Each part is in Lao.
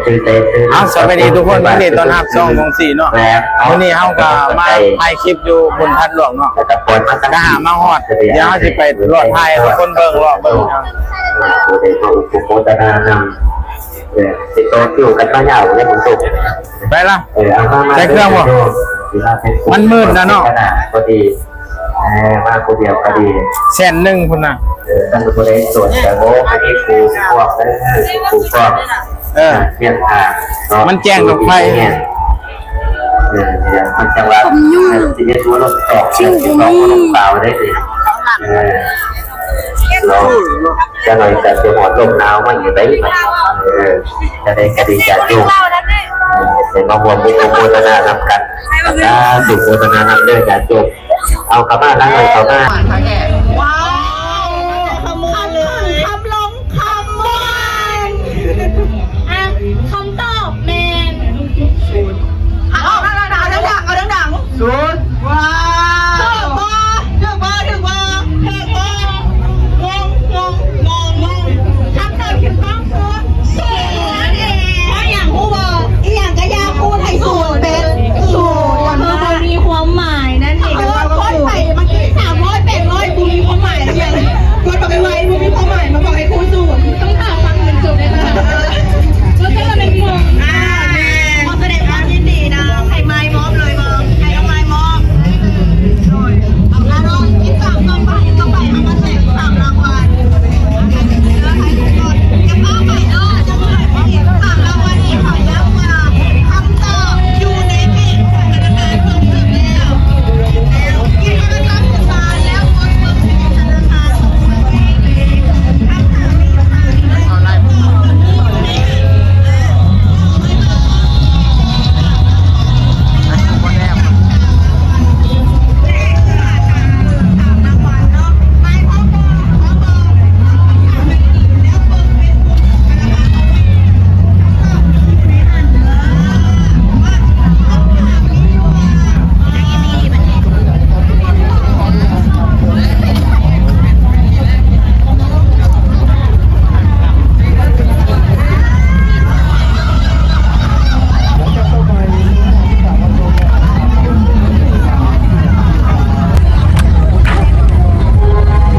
ເອົາ ສະບາຍດີທຸກຄົນ ຍິນດີຕ້ອນຮັບຊ່ອງວົງສີເນາະ. ມື້ນີ້ເຮົາກໍມາຖ່າຍຄລິບຢູ່ບຸນທາດຫຼວງເນາະ ກໍຫາມາຮອດ ດຽວເຮົາຊິໄປເລາະຖ່າຍໃຫ້ທຸກຄົນເບິ່ງ ເລາະເບິ່ງເນາະ. ໄປລະ ໃສ່ເຄື່ອງບໍ່? ມັນມືດນະເນາະ. ເອີ ມາຜູ້ດຽວກໍດີ ແສນໜຶ່ງພຸ້ນນະ. ເອີ ຄັນຜູ້ໃດໂສດກໍ ໂອ້ ໄປເຮັດຄູ່ຊິພວກເດີ ຄູ່ພວກ ເອີ ຮຽນທ່າເນາະ ມັນແຈ້ງດອກໄຟ. ເອີ ມັນຈັ່ງວ່າຊິເຮັດຕົວລົດຕອກ ຊິຕອກລົດເປົ່າໄດ້. ເອີ ເນາະ ຈັກໜ້ອຍກໍຊິຮອດລົມໜາວມາອີກໄດ໋. ເອີ ຈັ່ງໃດກໍດີ ຍາດໂຍມ ເອີ ໄດ້ມາຮ່ວມບຸນອະນຸໂມທະນານຳກັນ ສາທຸ ໂມທະນານຳເດີຍາດໂຍມ. ເອົາ ເຂົ້າມາ ຫຼັງໜ້ອຍເຂົ້າມາ. ວ້າວ ຄຳ ຄຳລົງ ຄຳມ່ວນ ອ່ະ ຄຳຕອບແມ່ນ ເອົາ ເອົາດັງໆ ເອົາດັງໆ ສູນ. ວ້າວ ຖືກບໍ່? ຖືກບໍ່? ຖືກບໍ່? ຖືກບໍ່? ງົງ ງົງ ງົງ ງົງ. ຄຳຕອບຖືກຕ້ອງຄືສູນ. ເພາະຫຍັງຮູ້ບໍ່? ອີ່ຫຍັງກໍຢ່າຄູນໃຫ້ສູນເປັນສູນ. ຄືບໍ່ມີຄວາມໝາຍນັ້ນເອງ. ເອີ ໂພສໄປເມື່ອກີ້ ສາມຮ້ອຍ ແປດຮ້ອຍ ບໍ່ມີຄວາມໝາຍອີ່ຫຍັງ. ໂພສໄປໄວໆ ບໍ່ມີຄວາມໝາຍ ມາບອກໃຫ້ຄູນສູນ. ຕ້ອງຖາມຟັງຈົນຈົບເລີຍນະ. ເອີ ໂພສໄປແລ້ວມັນງົງ. ອ່າ ແມ່ນ. ຂໍສະແດງຄວາມຍິນດີນຳ. ໃຫ້ໄມມອບເລີຍບໍ່? ໃຫ້ເອົາໄມມອບ. ໂດຍ ເອົາລະເນາະ ອີກສາມຕໍ່ໄປ ຕໍ່ໄປເຮົາມາແຈກສາມລາງວັນ. ເດີ ໃຫ້ທຸກຄົນຢ່າຟ້າວໄປເດີ ຈະເປີດອີກສາມລາງວັນນີ້. ຂໍຢ້ຳວ່າຄຳຕອບຢູ່ໃນເພຈຂອງທະນາຄານສົ່ງເສີມແລ້ວ ແລ້ວກິນມາລະຊາວສິບບາດ ແລ້ວກົດເບິ່ງທະນາຄານສົ່ງເສີມເອງ. ຄຳຖາມມີຢູ່ໃນ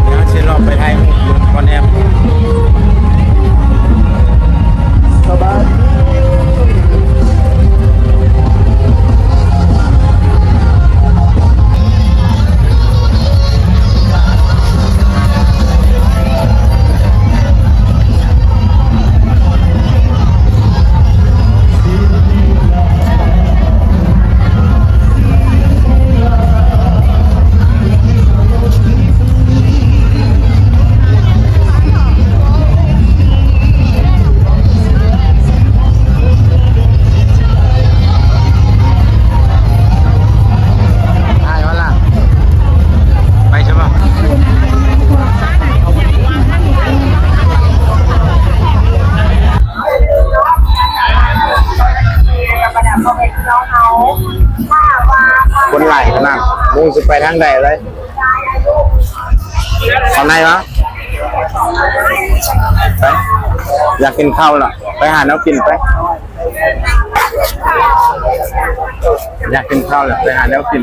ດຽວຊິລອງໄປຖ່າຍຮູບຢູ່ບ່ອນແອບ. ໄປຊະບໍ່? ຄົນຫຼາຍຂະໜາດ ບໍ່ຮູ້ຊິໄປທາງໃດເລີຍ. ເຂົ້າໃນວະ? ໄປ ຢາກກິນເຂົ້າລະ ໄປຫາແນວກິນໄປ. ຢາກກິນເຂົ້າແລ້ວ ໄປຫາແນວກິນ.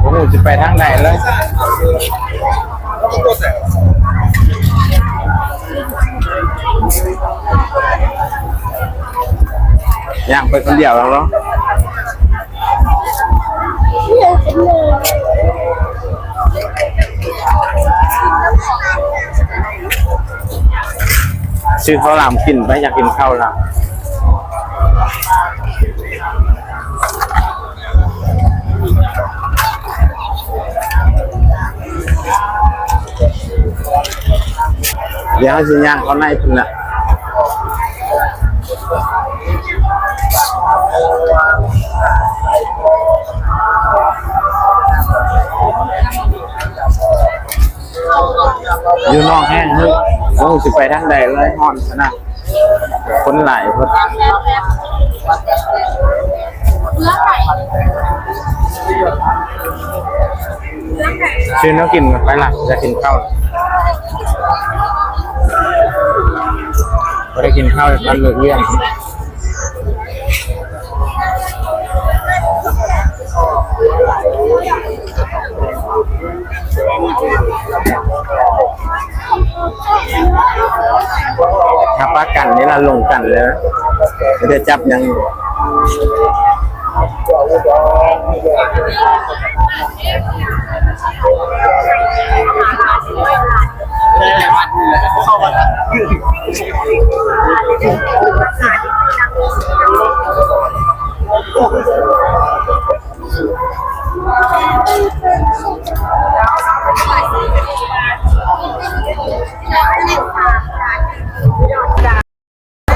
ບໍ່ຮູ້ຊິໄປທາງໃດເລີຍ. ຍ່າງໄປຄົນດຽວແລ້ວເນາະ. ຊື້ເຂົ້າຫຼາມກິນໄປ ຢາກກິນເຂົ້າຫຼາມ. ດຽວເຮົາຊິຍ່າງເຂົ້າໃນພຸ້ນລະ. ຢູ່ນອກແຮງ ບໍ່ຮູ້ຊິໄປທາງໃດເລີຍ ຮ້ອນຂະໜາດ ຄົນຫຼາຍໂພດ. ຊື້ແນວກິນກ່ອນໄປລະ ຢາກກິນເຂົ້າ ບໍ່ໄດ້ກິນເຂົ້າຕອນເລີກວຽກ. ຖ້າປະກັນນີ້ລະລົງກັນເລີຍ ຈະໄດ້ຈັບຫຍັງ.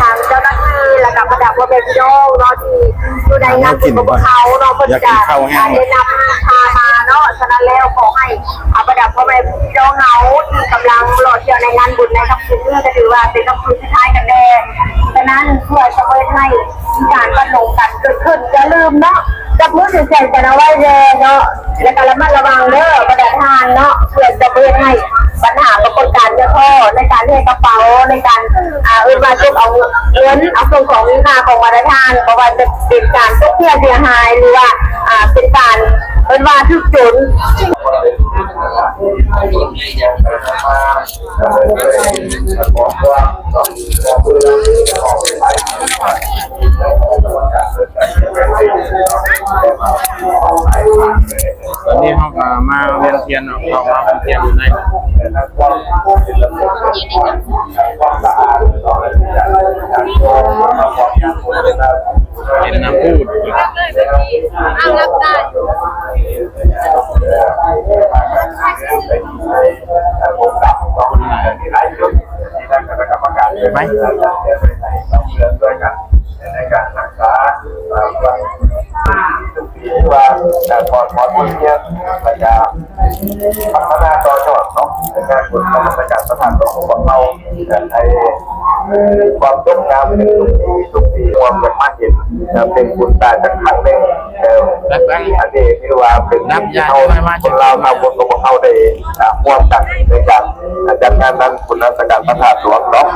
ທາງເຈົ້າໜ້າທີ່ ແລະກະບັນດາພໍ່ແມ່ພີ່ນ້ອງເນາະ ທີ່ຢູ່ໃນງານບຸນຂອງພວກເຮົາເນາະ ເພິ່ນກະໄດ້ນຳພາມາເນາະ. ສະນັ້ນແລ້ວ ຂໍໃຫ້ ອາ ບັນດາພໍ່ແມ່ພີ່ນ້ອງເຮົາທີ່ກຳລັງລໍທ່ຽວໃນງານບຸນໃນຄ່ຳຄືນນີ້ ກະຖືວ່າເປັນຄ່ຳຄືນສຸດທ້າຍກັນແດ່. ສະນັ້ນ ເພື່ອຈະບໍ່ເຮັດໃຫ້ມີການພັດຫຼົງກັນເກີດຂຶ້ນ ຢ່າລືມເນາະ ຈັບມືຖືແຂນກັນເອົາໄວ້ແດ່ເນາະ ແລະກະລະມັດລະວັງເດີບັນດາທ່ານເນາະ ເພື່ອຈະບໍ່ເຮັດໃຫ້ບັນຫາປາກົດການເງິນທໍ້ໃນການແຮກກະເປົາ ໃນການ ອາ ເອີ້ນວ່າຈົກເອົາເງິນ ເອົາເຄື່ອງຂອງມີຄ່າຂອງບັນດາທ່ານ ບໍ່ວ່າຈະເປັນການຕົກເສຍເສຍຫາຍ ຫຼືວ່າ ອາ ເປັນການເອີ້ນວ່າຖືກໂຈນ. ຕອນນີ້ເຮົາກະມາວຽນທຽນເນາະ ເຂົ້າມາວຽນທຽນຢູ່ໃນ ເປັນນ້ຳພຸດ ໄປ ໃນການຮັກສາ ເອີ ວ່າການຖອດຖອນບົດຮຽນ ແລະກະພັດທະນາຕໍ່ຍອດເນາະ ໃນງານບຸນນະມັດສະການພະທາດຂອງພວກເຮົາ ໃຫ້ມີຄວາມສົດງາມຂຶ້ນທຸກປີ ທຸກປີ ຮ່ວມກັນມາເຫັນ ເປັນບຸນຕາຈັກຄັ້ງໜຶ່ງ. ເອີ ອັນນີ້ຖືວ່າເປັນສິ່ງທີ່ເຮົາ ຄົນລາວຊາວພຸດຂອງພວກເຮົາໄດ້ ອາ ຮ່ວມກັນໃນການ ອາ ຈັດງານນັ້ນ ບຸນນະມັດສະການພະທາດຫຼວງເນາະ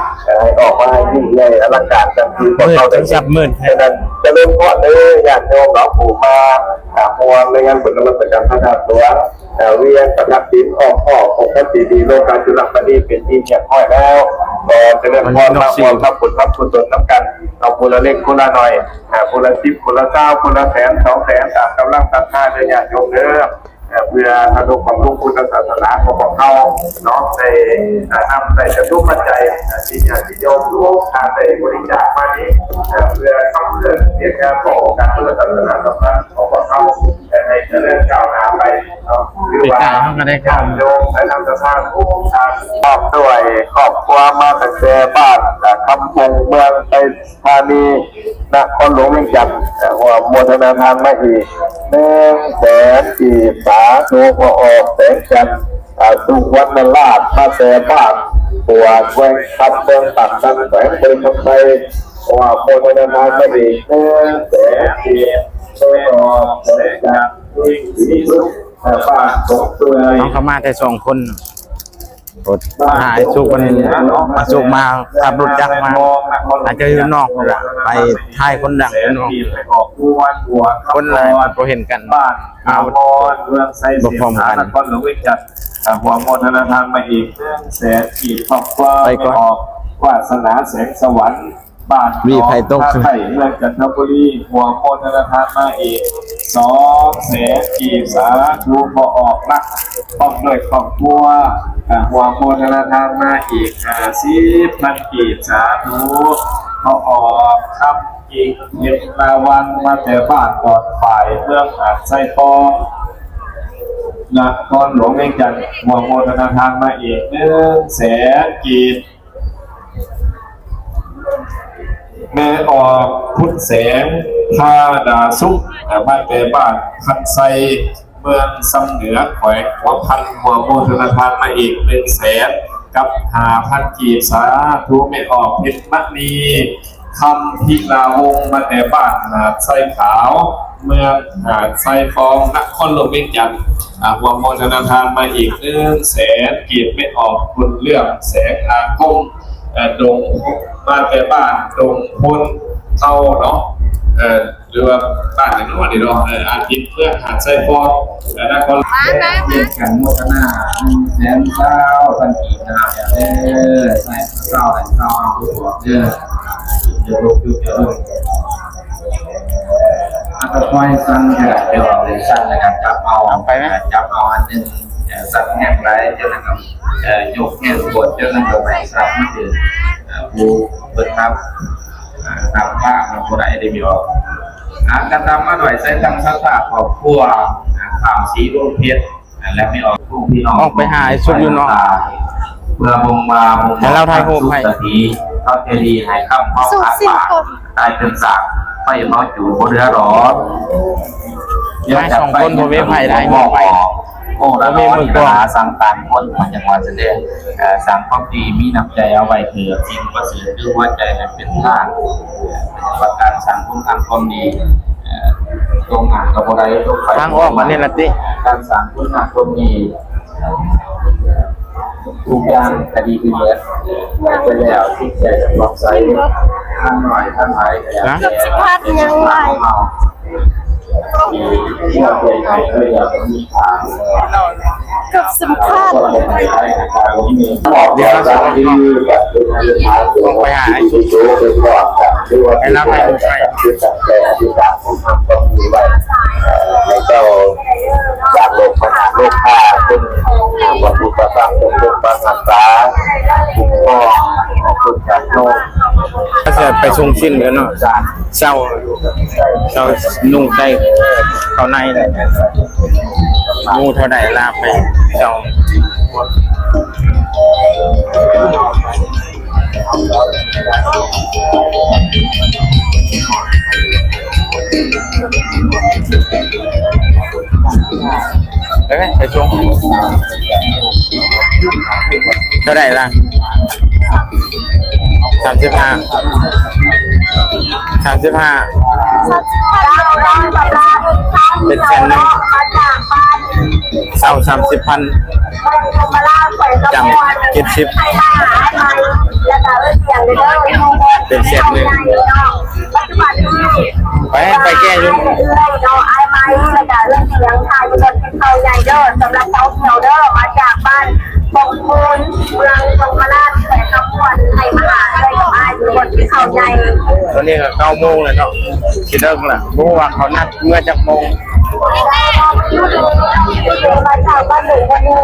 ໃຫ້ອອກມາຍິ່ງໃຫຍ່ອະລັງການ ດັ່ງທີ່ພວກເຮົາໄດ້ເຫັນ. ສະນັ້ນ ຈະເລີນພອນເດີຍາດໂຍມເນາະ ຜູ້ມາ ອາ ຮ່ວມໃນງານບຸນນະມັດສະການພະທາດຫຼວງ ເອີ ວຽງປະທັບສິນອ້ອມຮອບອົງພະເຈດີໂລກາຈຸລະມະນີເປັນທີ່ຮຽບຮ້ອຍແລ້ວ ກໍຈະເລີນພອນມາຮ່ວມທຳບຸນທຳກຸສົນນຳກັນເນາະ ຜູ້ລະເລັກຜູ້ລະໜ້ອຍ ອາ ຜູ້ລະສິບ ຜູ້ລະຊາວ ຜູ້ລະແສນ ສອງແສນ ຕາມກຳລັງສັດທາເດີຍາດໂຍມເດີ. ເພື່ອທະນຸບຳລຸງພຸດທະສາສະໜາຂອງພວກເຮົາເນາະ ໄດ້ນຳໃຊ້ຈະຕຸປັດໄຈທີ່ຍາດຕິໂຍມທຸກທ່ານໄດ້ບໍລິຈາກມານີ້ ເພື່ອຂັບເຄື່ອນວຽກງານຂອງອົງການພຸດທະສາສະໜາສຳຄັນຂອງພວກເຮົາ ໃຫ້ຈະເລີນກ້າວໜ້າໄປເນາະ. ຄືວ່າຍາດໂຍມໄດ້ນຳສະທາທຸກທ່ານ ພ້ອມດ້ວຍຄອບຄົວມາຕັ້ງແຕ່ບ້ານຄຳປຸງ ເມືອງໄຊ ທານີ ນະຄອນຫຼວງວຽງຈັນ ຮ່ວມໂມທະນາທານມາອີກໜຶ່ງແສນກີບ. ສາທຸ ພໍ່ອອກ ແສງຈັນ ອາ ສຸວັນນະລາດ ມາແຕ່ບ້ານຂວດ ແຂວງຄຳ ເມືອງປາກຊັນ ແຂວງບໍລິຄຳໄຊ ຮ່ວມໂມທະນາທານມາອີກໜຶ່ງແສນກີບ. ພໍ່ອອກ ແສງຈັນ ເມືອງສີສຸກ ບ້ານສົງເປື່ອຍ. ເຮົາກໍມາແຕ່ສອງຄົນ. ໂອ້ ຫາອ້າຍສຸກເພິ່ນ ອ້າຍສຸກມາຂັບລົດຈັກມາ ອາດຈະຢູ່ນອກພຸ້ນລະ ໄປຖ່າຍຄົນດັງຢູ່ນອກ ຄົນຫຼາຍບໍ່ເຫັນກັນ ມາບໍ່ພ້ອມກັນ. ຮ່ວມໂມທະນາທານມາອີກໜຶ່ງແສນກີບ. ຄອບຄົວ ພໍ່ອອກ ວາສະໜາ ແສງສະຫວັນ ບ້ານໜອງທ່າໄຄ ເມືອງຈັນທະບູລີ ຮ່ວມໂມທະນາທານມາອີກສອງແສນກີບ. ສາທຸ ພໍ່ອອກ ລັກ ພ້ອມດ້ວຍຄອບຄົວ ຮ່ວມໂມທະນາທານມາອີກຫ້າສິບພັນກີບ. ສາທຸ ພໍ່ອອກ ຄຳຈິງ ເພັດລາວັນ ມາແຕ່ບ້ານດອນຝາຍ ເມືອງຫາດຊາຍທອງ ນະຄອນຫຼວງວຽງຈັນ ຮ່ວມໂມທະນາທານມາອີກໜຶ່ງແສນກີບ. ແມ່ອອກ ພຸດແສງ ພາດາສຸກ ມາແຕ່ບ້ານພັນໄຊ ເມືອງຊຳເໜືອ ແຂວງຫົວພັນ ຮ່ວມໂມທະນາທານມາອີກໜຶ່ງແສນກັບຫ້າພັນກີບ. ສາທຸ. ແມ່ອອກ ເພັດມະນີ ຄຳພິລາວົງ ມາແຕ່ບ້ານຫາດຊາຍຂາວ ເມືອງຫາດຊາຍຟອງ ນະຄອນຫຼວງວຽງຈັນ ອາ ຮ່ວມໂມທະນາທານມາອີກໜຶ່ງແສນກີບ. ແມ່ອອກ ບຸນເລື່ອມ ແສງອາຄົມ ເອີ ດົງ ມາແຕ່ບ້ານດົງໂພນເທົາເນາະ ເອີ ຫຼືວ່າບ້ານຫຍັງເນາະນີ້ເນາະ ເອີ ອາທິດ ເມືອງຫາດຊາຍຟອງ ເອີ ນະຄອນ ມາ ມາ ມາ ຮ່ວມກັນໂມທະນາ ໜຶ່ງແສນຊາວພັນກີບນະ ເອີ ໃສ່ຊາວ ຊາວເອົາບອກເດີ ເດີລູກ ເດີລູກ ອາ ກໍຄ່ອຍສັ່ງກໍໄດ້ ດຽວເອົາເລີຍ ສັ່ງແລ້ວກໍຈັບເອົາ ເອົາໄປໄໝ? ຈັບເອົາອັນໜຶ່ງ ເອີ ສັ່ງແຮງຫຼາຍ ຈັ່ງນັ້ນກໍ ເອີ ຍົກແຮງໂພດ ຈັ່ງນັ້ນກໍໄປສັ່ງມັນຖືກ ເອີ ຜູ້ເບິ່ງນຳ ເອີ ນຳພານຳບໍ່ໄດ້ເດ້ ແມ່ອອກ ອາ ກະຕາມມາດ້ວຍສາຍທັງສັດທາຄອບຄົວ ອາ ທ້າວສີດວງເພັດ ແລະ ແມ່ອອກ ພີ່ນ້ອງ ອອກໄປຫາໄອ້ສຸກຢູ່ນອກ ເພື່ອບົ່ງວ່າ ໃຫ້ລາວຖ່າຍຮູບໃຫ້ ເຂົາໃຈດີໃຫ້ຄຳເວົ້າ ກາຍເປັນສາກ ໄຟເຜົາຈູ່ບໍ່ເຫຼືອດອກ. ມາສອງຄົນ ບໍ່ມີໃຜໄດ້ ບໍ່ມີມືກອງ ບໍ່ມີມືກອງ ສ້າງຕ່າງຄົນ ຈັ່ງວ່າຊັ້ນເດ້ ເອີ ສ້າງຄວາມດີ ມີນ້ຳໃຈ ເອົາໄວ້ເພື່ອສິ່ງປະເສີດ ຄືຫົວໃຈໃຫ້ເປັນທານ ປະການສ້າງຄຸນງາມຄວາມດີ ເອີ ຕົງໜ້າກໍບໍ່ໄດ້ ຕົງໄປ ທາງອອກອັນນີ້ລະຕິ ການສ້າງຄຸນງາມຄວາມດີ ທຸກຢ່າງກະດີຂຶ້ນເບິດ ແລ້ວຈິດໃຈຈະຜ່ອງໃສ ທັງໜ້ອຍທັງຫຼາຍກະແລ້ວແຕ່ ສິພາດຫຍັງວະ ເກືອບສຳພາດ ດຽວເຮົາຊິລົງໄປຫາໄອ້ສຸກ ໃຫ້ລາວຖ່າຍຮູບໃຫ້ ໃຫ້ເຈົ້າຈາກໂລກມະ ໂລກມາເປັນພະພຸດທະສັດ ເປັນພະສັດສາ ຄຸ້ມຄອງຄົນຍາກຈົນ ເຂົາຈະໄປສົ່ງສິ້ນກັນເນາະ ເຊົ້າ ເຊົ້ານຸ່ງໃສ່ເຂົ້າໃນແຫຼະ ໝູ່ເທົ່າໃດລາບໄປເຈົ້າ. ໄປໄປ ໄປສົ່ງ ເທົ່າໃດລະ? ສາມສິບຫ້າ ສາມສິບຫ້າ ເປັນແສນໜຶ່ງ ເຊົ້າສາມສິບພັນ ຈຳເຈັດສິບ ເປັນແສນໜຶ່ງ ໄປ ໄປແກ້ຢູ່ ເອື້ອຍເນາະ ອ້າຍໄມ້ ແລ້ວກະເອື້ອຍສຽງ ພາຢູ່ລົດກິນເຂົ້າໃຫຍ່ເດີ ສຳລັບເຕົ້າຂຽວເດີ ມາຈາກບ້ານບົງຄູນ ເມືອງສົງຂະລາດ ແຂວງຄຳມ່ວນ ໃຫ້ມາຫາເອື້ອຍກັບອ້າຍຢູ່ບົນເຂົາໃຫຍ່. ຕອນນີ້ກໍເກົ້າໂມງແລ້ວເນາະ ຊິເລີກລະ ບໍ່ຮູ້ວ່າເຂົານັດເມື່ອຈັກໂມງ. ມາຈາກບ້ານເດັກວັນນີ້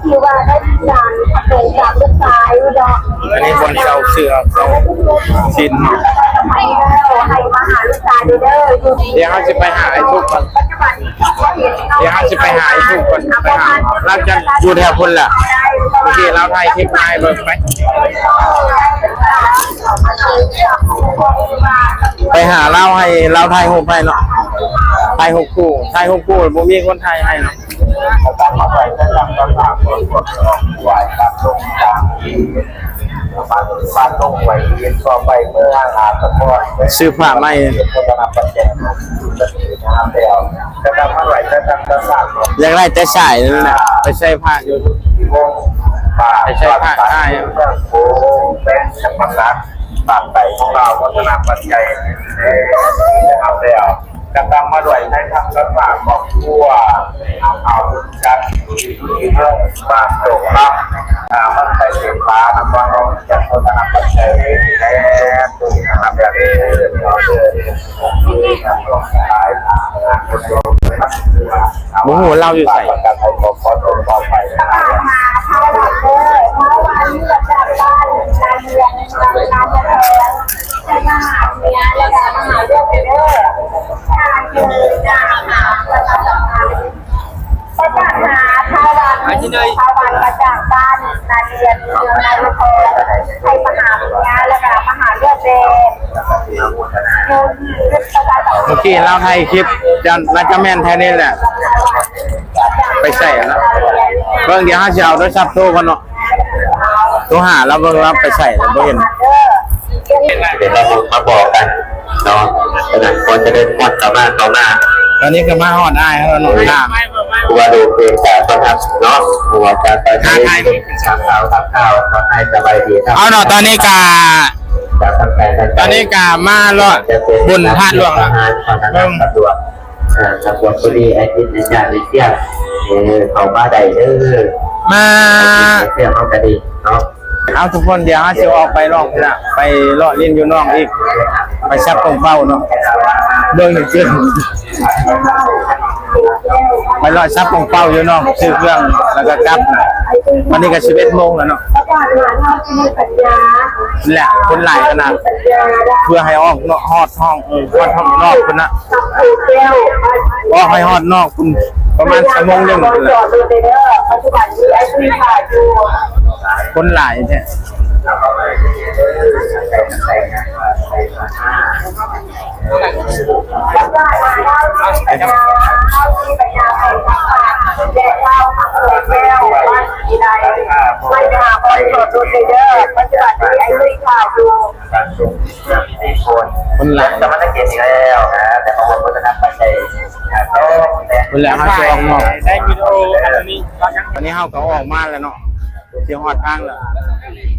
ທີ່ວ່າໄດ້ມີການເປັນຈາກລູກຊາຍເນາະ ອັນນີ້ບ່ອນເຊົ່າເສື້ອເຊົ່າສິ້ນ ໃຫ້ມາຫາລູກຊາຍເດີ ດຽວເຮົາຊິໄປຫາໄອ້ທຸກກ່ອນ ດຽວເຮົາຊິໄປຫາໄອ້ທຸກກ່ອນ ໄປຫາ ລາວຈະຢູ່ແຖວພຸ້ນແຫຼະ ໂອເຄ ລາວຖ່າຍຄລິບມາໃຫ້ເບິ່ງໄປ ໄປຫາລາວ ໃຫ້ລາວຖ່າຍຮູບໃຫ້ເນາະ ຖ່າຍຮູບຄູ່ ຖ່າຍຮູບຄູ່ ບໍ່ມີຄົນຖ່າຍໃຫ້ເນາະ. ຊື້ຜ້າໃໝ່ ຢາກໄດ້ແຕ່ສາຍນັ້ນແຫຼະ ໄປໃສ່ຜ້າຢູ່ ໄປໃສ່ຜ້າອ້າຍ ແມ່ນສຳປະທານ ບ້ານໃດຂອງລາວ ພັດທະນາປັດໄຈ ແລ້ວ ກະຕາມມາດ້ວຍໃນທາງການສ້າງຄອບຄົວ ເອົາບຸນຈັດທີ່ເມືອງບ້ານໂດກລຳ ອ່າ ມັນໄປເສດຖານຳວ່າເຮົາຈັດພັດທະນາປັດໄຈ ແລ້ວ ບໍ່ຮູ້ວ່າລາວຢູ່ໃສ. ປະກາດຫາທ້າວວັນ ທ້າວວັນມາຈາກບ້ານ ນາເດືອນ ເດືອນນາຍະຄອນ ໄທມະຫາວິທະຍາ ແລ້ວກໍມະຫາວິທະຍາເດ ເມື່ອກີ້ລາວຖ່າຍຄລິບ ຈະ ໜ້າຈະແມ່ນແຖວນີ້ແຫຼະ ໄປໃສແລ້ວ ເບິ່ງ ດຽວເຮົາຊິເອົາໂທລະສັບໂທກ່ອນເນາະ ໂທຫາລາວເບິ່ງລາວໄປໃສແລ້ວ ບໍ່ເຫັນ. ເປັນລະບົບມາບອກກັນເນາະ ສະນັ້ນ ຂໍຈະເລີນພອນ ເຂົ້າມາ ເຂົ້າມາ. ຕອນນີ້ກໍມາຮອດອ້າຍເຮົາແລ້ວເນາະ ຖ້າ ຜູ້ວ່າໂດເກກາຕ້ອນຮັບເນາະ ຜູ້ວ່າຈາກໄປ ຖ້າຖ່າຍຮູບ ຖາມຂ່າວ ຖາມຂ່າວ ທັກທາຍສະບາຍດີ ເອົາເນາະ ຕອນນີ້ກໍ ຈາກທາງໄກ ຕອນນີ້ກໍມາເລາະບຸນທາດຫຼວງ ເບິ່ງ ສະດວກ ອ່າ ສະດວກ ພໍດີ ອາທິດ ອາຈານ ເດຊຽ ເອີ ເຂົ້າມາໄດ້ເດີ ມາ ເດຊຽ ເຮົາກໍດີເນາະ. ເອົາ ທຸກຄົນ ດຽວເຮົາຊິອອກໄປນອກພຸ້ນລະ ໄປເລາະຫຼິ້ນຢູ່ນອກອີກ ໄປສັບປົງເປົ້າເນາະ ເບິ່ງຊື່ໆ ໄປເລາະສັບປົງເປົ້າຢູ່ນອກ ຊື້ເຄື່ອງ ແລ້ວກໍກັບ ວັນນີ້ກໍສິບເອັດໂມງແລ້ວເນາະ ແຫຼະ ຄົນຫຼາຍຂະໜາດ ເພື່ອໃຫ້ອອກເນາະ ຮອດຫ້ອງ ເອີ ຮອດຫ້ອງນອກພຸ້ນນະ ອອກໃຫ້ຮອດນອກພຸ້ນ ປະມານຊົ່ວໂມງໜຶ່ງພຸ້ນລະ ຄົນຫຼາຍແທ້. ຄົນຫຼາຍ ສະມານະເຂດອີກແລ້ວນະ ແຕ່ຂອງເພິ່ນບໍ່ໄດ້ນຳໄປໃສ່ ພຸ້ນແຫຼະ ເຮົາຊິອອກນອກ ໄດ້ວິດີໂອອັນນີ້ ຕອນນີ້ເຮົາກໍອອກມາແລ້ວເນາະ ຊິຮອດທາງແລ້ວ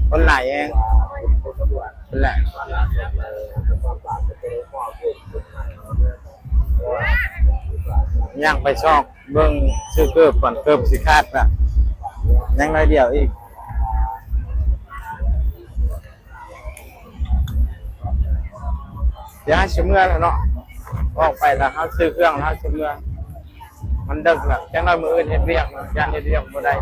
ຄົນຫຼາຍແຮງ ພຸ້ນແຫຼະ ຍ່າງໄປຊອກເບິ່ງ ຊື້ເກີບກ່ອນ ເກີບຊິຂາດລະ ຍັງໜ້ອຍດຽວອີກ. ດຽວເຮົາຊິເມືອແລ້ວເນາະ ອອກໄປແລ້ວເຮົາຊື້ເຄື່ອງແລ້ວເຮົາຊິເມືອ ມັນເດິກແລ້ວ ຈັກໜ້ອຍມື້ອື່ນເຮັດວຽກເນາະ ຢ້ານເຮັດວຽກບໍ່ໄດ້.